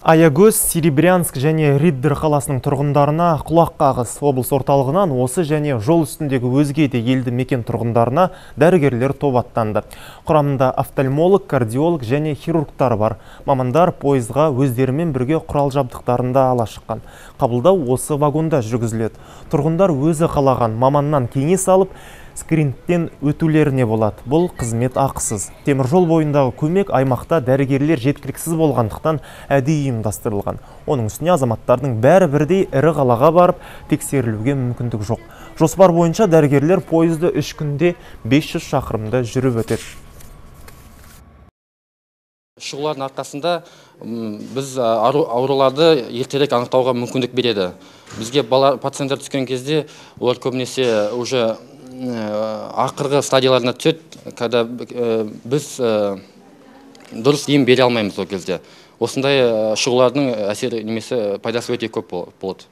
Аягөз, Серебрянск және Риддер қаласының тұрғындарына құлақ қағыс. Облыс орталығынан осы және жол үстіндегі өзге де елді мекен тұрғындарына дәрігерлер топ аттанды. Құрамында офтальмолог, кардиолог және хирургтар бар. Мамандар пойызға өздерімен бірге құрал жабдықтарын да ала шыққан. Қабылдау осы вагонда жүргізіледі. Тұрғындар өзі қалаған маманнан кеңес алып, скринингтен өтулеріне болады. Бұл қызмет ақысыз. Теміржол бойындағы көмек аймақта дәрігерлер жеткіліксіз болғандықтан әдейі ұйымдастырылған. Оның үстіне азаматтардың бәрі бірдей ірі қалаға барып тексерілуге мүмкіндік жоқ. Жоспар бойынша дәрігерлер пойызды 3 күнде 500 шақырымда жүріп өтеді. Шұғылардың арқасында біз ауруларды ертерек анықтауға мүмкіндік береді. Бізге бала пациенттер түскен кезде олар көбінесе уже ақырғы стадияларына түседі, когда біз дұрыс ем бере алмаймыз ол кезде. Осындай шұғылардың әсері немесе пайдасы өте көп болады.